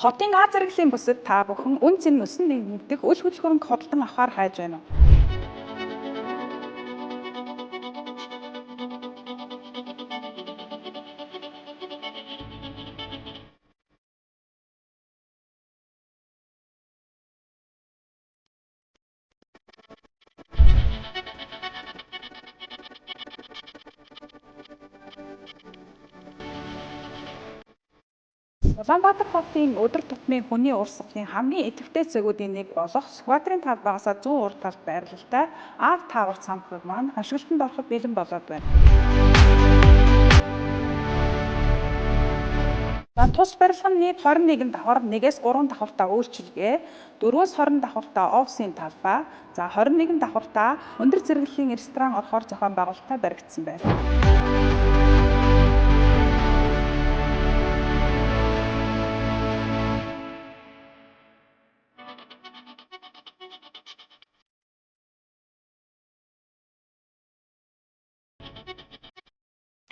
Хотын А зэрэглэлийн бүсэд та бүхэн үнэ цэн өсөн нэмэгдэх үл хөдлөх хөрөнгө худалдан авахар хайж байна уу? Улаанбаатар хотын өдөр тутмын хүний урсгалын хамгийн идэвхтэй цэгүүдийн нэг болох Сүхбаатарын талбайгаас зүүн урд талд байрлалтай Ар Тавер цамхаг маань хашгилтанд ороход бэлэн болоод байна. За тус барилга нь нийт 21 давхар 1-ээс 3 давхартаа үйлчилгээ, 4-өөс 20 давхартаа офисын талбай, за 21 давхартаа өндөр зэрэглэлийн ресторан орохоор зохион байгуулалттай баригдсан байна.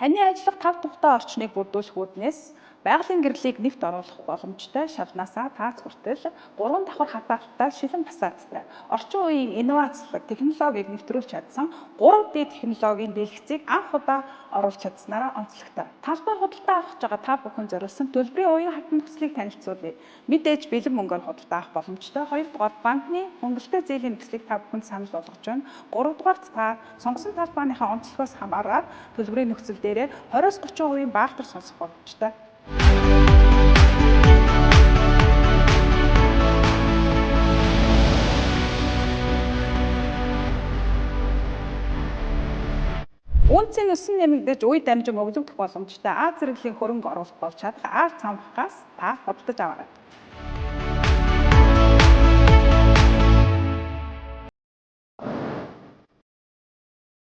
Таны ажиллах тав тухтай орчныг бүрдүүлэх үүднээс байгалийн гэрлийг нэвт оруулах боломжтой шавнаасаа таац хүртэл 3 давхар хатаалттай шилэн фасадтай орчин үеийн инновацлог технологиг нэвтрүүлж чадсан 3D технологийн дэлгэцийг анх удаа оруулж чадсанаараа онцлогтой. Талбай худалдаа авах гэж байгаа та бүхэн зориулсан төлбөрийн уян хатан нөхцөлийг танилцуулъя. Мэдээж бэлэн мөнгөөр худалдаа авах боломжтой. Хоёрдугаар банкны хөнгөлөлтэй зээлийн нөхцөлийг та бүхэнд санал болгож байна. Гуравдугаарт та сонгосон талбайныхаа онцлогоос хамаарат төлбөрийн нөхцөл дээрээ 20-30% баалтар сонсох боломжтой. Үнцийн өсөн нэмэгдэж үе дамжин өвлөгдөх боломжтой А зэрэглэлийн хөрөнгө оруулалт болж чадах А цамхгаас та худалдаж аваарай.